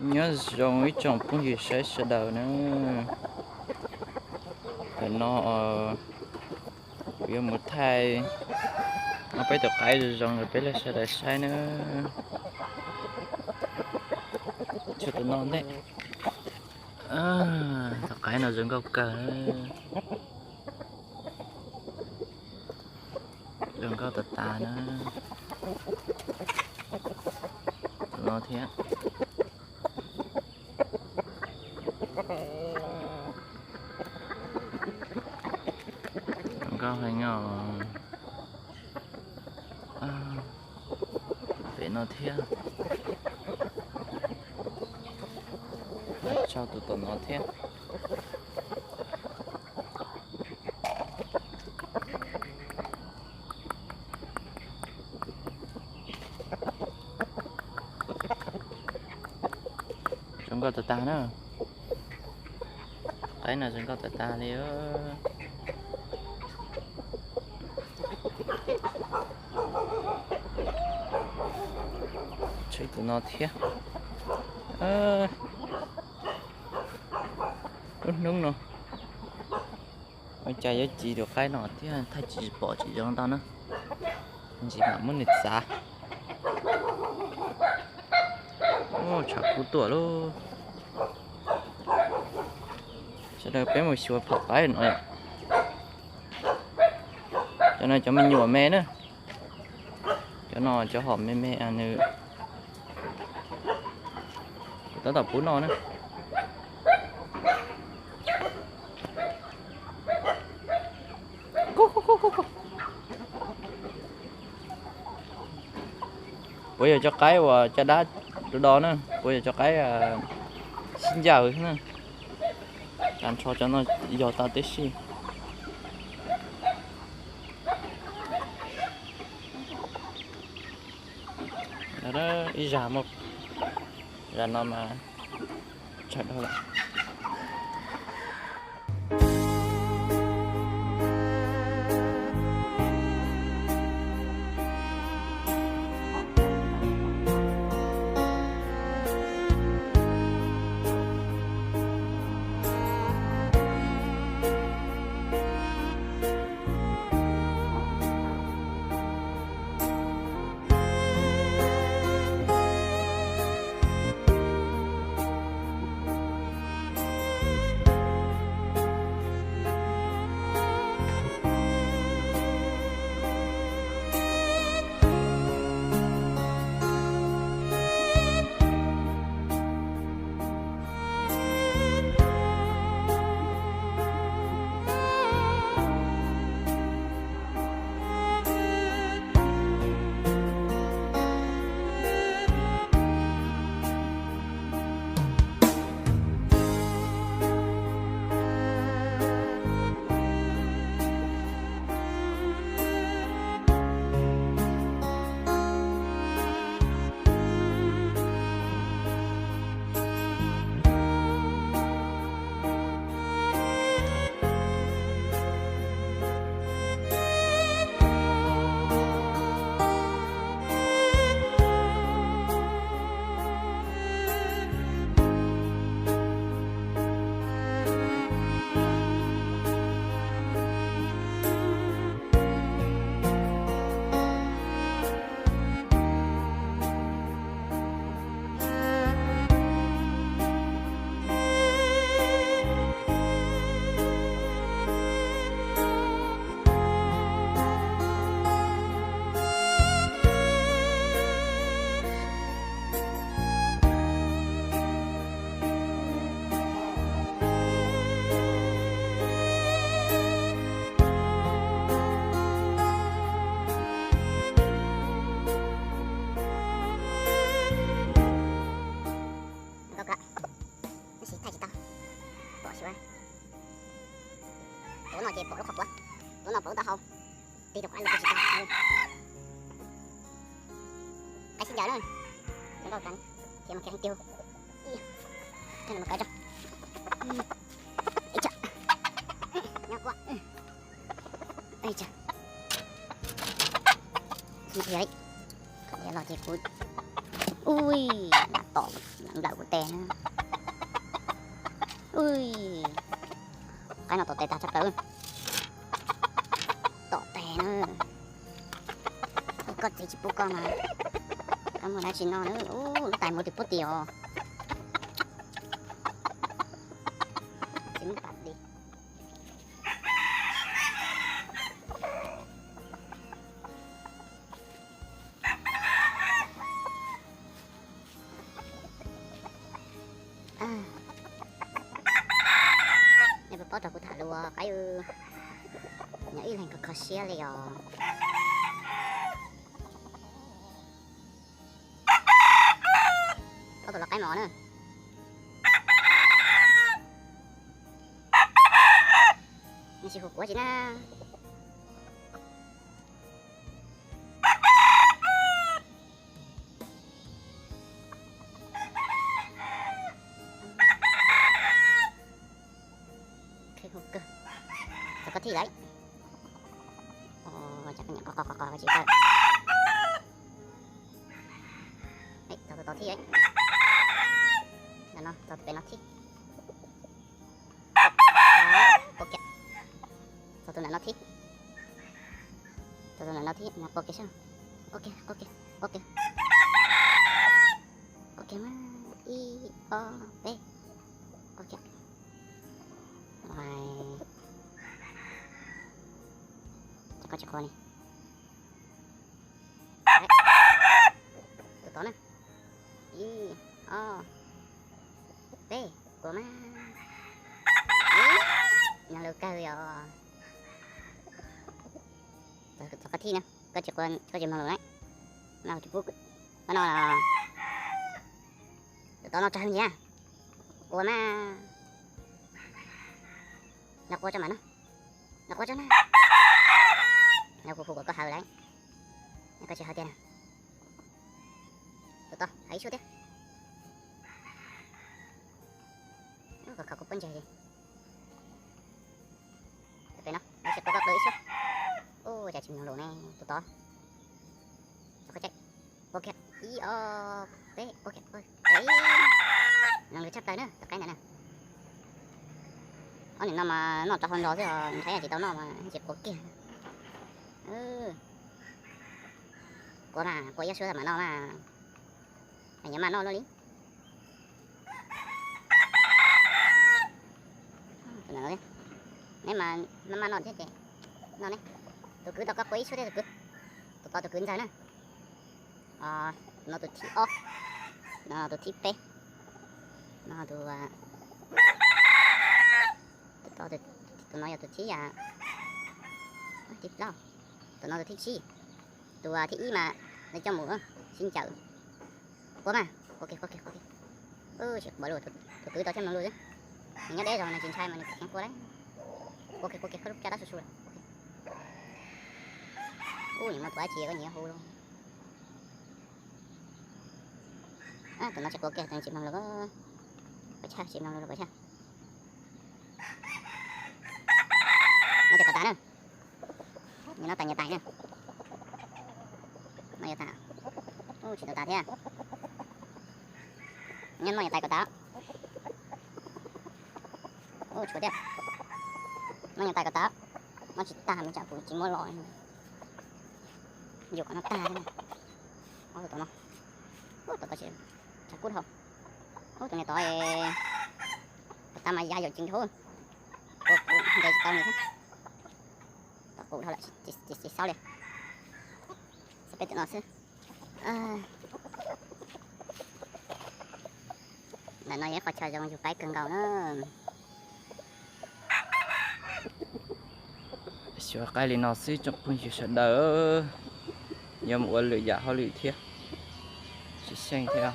Nyob zoo ib tsoom phooj ywg saib sawv daws na. Ntawm no kuv yuav mus thaij ob peb tus qaib zoo zoo rau peb sawv daws saib na. Tshuav tus no ntej. Tus qaib no zoo nkauj kawg. Zoo nkauj tas tas na. Tus no thiab. Zoo nkauj heev os. Pem no thiab. Tshuav tus tom no thiab. Zoo nkauj tas tas na. Qaib no zoo nkauj tas tas li. Tshuav tus no thiab. Lub hnub no ua cas yuav ci tus qaib no thiab, thaij tsis pom tsis zoo ntau na. Ntsis mam muab nws txav. Tshav kub tuaj lauj. Sawv daws peb mus xyuas phom qaib no. Cov no cov me nyuam me na. Cov no cov hom me me nws tab tom pub noj na. Puas yog cov qaib uas caj dab do do na, puas yog cov qaib sib ncaws na. Tag nrho cov no yog tau tib si. Ib zag, zag no mas tsawg dhau lawm. Nkauj kawg, tab sis thaij tsis tau, pom xyuas. Tuav no ces pom lub qhov quav, tuav no pom lub taub hau, tig rau qab los tsis tau. Qaib sib ncaws na, zoo nkauj kawg, khiav mas khiav heev tiag. Ib, coj no mus kaw tso. Ib, nyob kuab. Ib, qhov no los ces kuv, ui, tom, Nplawm kuv tes na. Ui, qaib no tom tes tag tshaj plaws. Tom tes na. Koj txiv tsis pub koj mas koj muaj dab tsi noj na. Ub, lub tais muag twb pub tiag os. Txiv muab pam di. Nej puas paub thaum kuv tham lus qaib, nyob ib leeg kho kho siab li os. Ob tug los qaib mos na. Nws tsis hu kuv tsis na. Hu kawg. Txog koj thij lawm. Ov, cas koj nyiam qo qo qo qo tsis tawm. Txog tus tod thij. No, txog tus pem no thij. Ua kiag. Txog tus nram no thib. Txog tus nram no thib, nws ua kiag seb. Ua kiag, ua kiag, ua kiag. Ua kiag mas, ib, ob, peb. Ua kiag. Ces koj tsis qua li. Tus tod na. Ib, ob, peb, qua mas. Mloog lus kawg yom. Txog koj thib na, koj tsis qua, koj tsis mloog lus na. No tsis pub, no, tus tod no tsawg ntxiv. Qua mas. No qua tso mas no. No qua tso na. No kuv hu kom koj hawv lawm. Koj tsis hawv tiag na. Tus tod hawv ib suab thiab. Koj khav kuv pob ntseg li. Pem no, no tsis qua koj ib suab. Ua cas tsis mloog lus ne tus tod. Ua kiag, ib, ob, peb, ua kiag, mloog lus tshaj plaws na tus qaib ntawd na. Ob niag no mas noj rau hauv nrog xwb os, ntshai tsis tau noj mas tsis qua kiag. Qua mas, qua ib suab mam noj mas. Nyob maj noj luaj li. Neb mas maj maj noj thiab ces noj ne. Tus kwv tau koj qua ib suab thiab tus kwv. Tus tod tus kwv ntxawg na. Tus no tus thib ob. Tus no tus thib peb. No tus, tus no yog tus thib, thib plaub. Tus no tus thib tsib. Tus thib ib mas nws coj mus sib ncaws. Qua mas, qua kiag, qua kiag, qua kiag. Tsis qua lus, tus kwv tau thiaj mloog lus xwb. Nws nyob deb zog nws tsis ntshai mas nws kheev qua lawm. Qua kiag, qua kiag, koj lub caj dab su su lawm. Ub, nws muaj tus dab tsi koj nyiam hu los. Tus no tsis qua kiag, tus no tsis mloog lus. Pov chaj, tsis mloog lus pov chaj. No ces kom tas na. Nws no tas nyias tais na. No yuav tas. Ub, tsis tau tas thiab. Nyob no nyias tais kom tas. Ub, tshuav thiab. No nyias tais kom tas. No tsis tas me tsam kuv tsis muab los. Yuav kom no tag thiab. Ob tus no. Ub, tus tod tsis tshav kub dhau. Ub, tus niag tod, tus tod mas ya yam ceev nkaus. Kuv ntes tsis tau nws thiab. Tom qub dhau lawm, tsis xaub li. Xav peb tus no xwb. Ntawm no yog ib qho chaw zoo yug qaib kawg nkaus na. Xyuas qaib li no xwb tsoom phooj ywg sawv daws, yuav mus ua lwm yam hauj lwm thiab, tsis xyeej thiab.